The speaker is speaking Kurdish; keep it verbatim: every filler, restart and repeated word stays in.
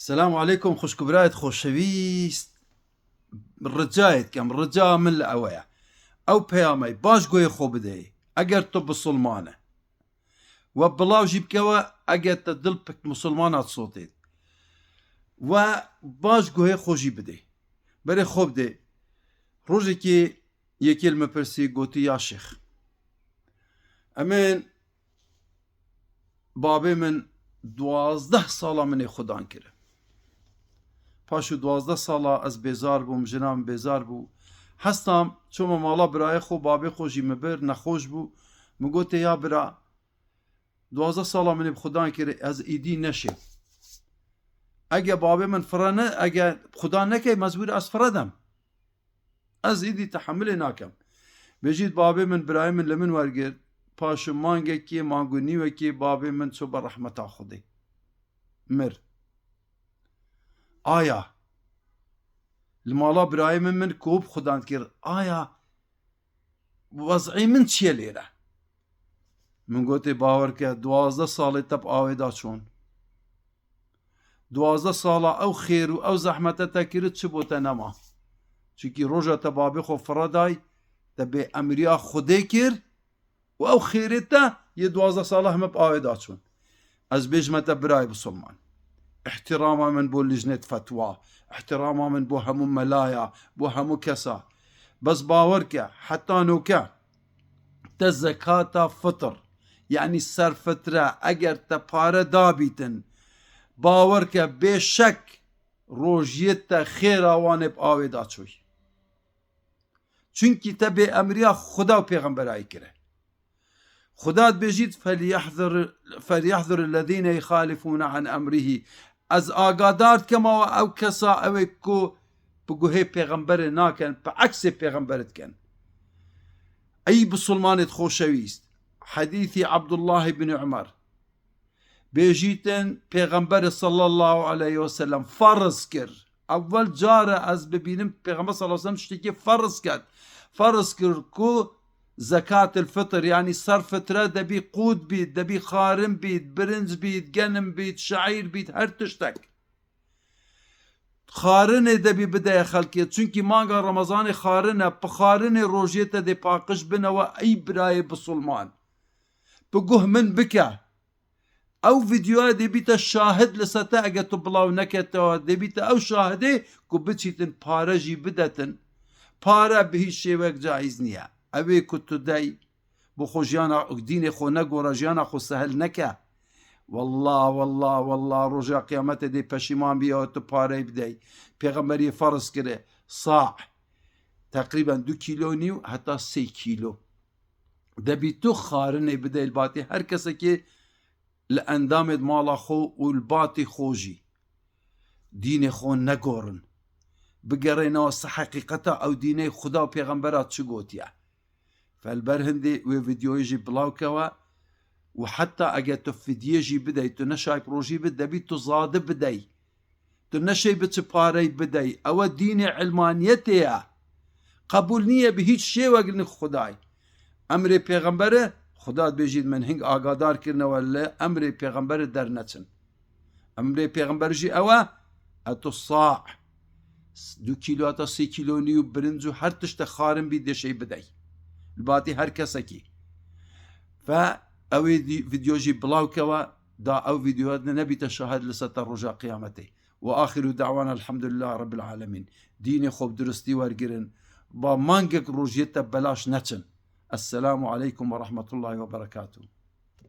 Selamu aleykum, xwişk û birayê xoşewîst. Ricayê dikim, rica min li ewe ye. Ew peyamey baş guhê xwe bidê, eger tu bisilman e. We bilav jî bikewe, eger te dil pik misilmana sotê. We baş guhê xwe jî bidê. Berê xwe bidê. Rojekê yekê li min pirsî, gotî, ya şêx, emên, babê min duwazdeh sala min ê xudan kir. Paşû duwazdeh sala ez bêzar bûm, jina min bêzar bû. Hestam çûme mala birayê xwe, babê xwe jî min bir, nexweş bû. Min gotê, ya bira, duwazdeh sala min ê bi xudan kir, ez îdî neşêm. Ege babê min firene, ege xudan nekey, mecbûr ez firedem. Ez îdî tehemilê nakem. Bêjît, babê min, birayê min li min wergirt. Paşê mangekê, mang û nîwekê babê min çû be rehmeta Xwedê. Mir. Aya. Li mala birayê min, min kop xudan kir. Aya. Wez'ê min çi ye lêre? Min gotê, bawer ke, duwazdeh salê te bi awê da çûn. Duwazdeh sala ew xêr û ew zehmete te kiri, çi bo te nema. Çunkî roja te babê xwe fire day, te bê emriya Xwedê kir û ew xêrê te yê duwazdeh sala heme bi awê da çûn. Ez bêjime te birayê bisilman. Îhtîrama min bo lijnêt fetwa, îhtîrama min bo hemû melaya, bo hemû kesa. Bes bawer ke, heta noke te zekata fitr, yanî serfitre, eger te pare dabîtin, bawer ke, bêşek rojiyê te xêra wan ê bi awê da çûy. Çunkî te bê emriya Xuda û pêxemberayî kire. Xuda dibêjît, "Felyehzir, felyehzir ellezîne yixalifûne an emrihî." Ez agadar dikem awa ew kesa, ew ê ku bi guhê pêxemberê nakin, bi eksê pêxemberê dikin. Ey bisilmanê xoşewîst, hedîsî Abdullah ibn Umar. Bêjîtin, Pêxemberê sallallahu aleyhi ve sellem ferz kir. Ewwel car e ez bibînim Pêxember sallallahu aleyhi ve sellem tiştekî ferz ket. Ferz kir ku zekatil fitr, yanî ser fitre debî qût bît, debî xarin bît, birinc bît, genim bît, şeîr bît, her tiştek. Xarinê debî bideye xelkê, çunkî manga Remezanê xarin e, bi xarinê rojiyê te dê paqij bine we, ey birayê bisilman. Bi guh min bike. Ew vîdyoya dê bîte şahid li ser te, ege tu bilav neketiye, dê bîte ew şahidê ku biçîtin pare jî bidetin. Pare bi hîç şêwek caiz niye. Ew ê ku tu dey, bo xwe jiyana, dînê xwe negore, jiyana xwe sehil neke. Wallah, wallah, wallah, roja qiyametê dê peşîman bî, ew tu pareyê bidey. Pêxemberî ferz kire, sa', teqrîben du kîlo nîw heta sê kîlo. Debî tu xarinê bidey li batî her kesekê li endamê mala xwe û li batî xwe jî. Dînê xwe negorin. Bigerênewa se heqîqeta ew dînê Xuda û pêxembera çi gotiye. Fel ber hindê wê vîdyoyê jî bilaw kewe û heta ege tu fidyê jî bidey, tu neşayb rojî bid, debî tu zadi bidey. Tu neşey biçi parey bidey. Ewe dînê ilmaniyetê ye. Qebûl niye bi hîç şêwek li Xudayê. Emrê pêxembere, Xuda dibêjît min hing agadar kirine we li emrê pêxembere derneçin. Emrê pêxember jî ew e, e tu sa', du kîlo heta sê kîlo nî û birinc û her tişte xarin bî dê şey bidey. Li batî her kesekî. Fe ew ê dî-, vîdyo jî bilaw kewe, da ew vîdyoya nebîte şahid li ser te roja qiyametê. Ve axiru da'wana elhamdulillahi rabbil alemin. Dînê xwe bi durustî wergirin. Ba mangek rojiyê te belaş neçin. Esselamu aleykum ve rahmetullahi ve berekatuhu.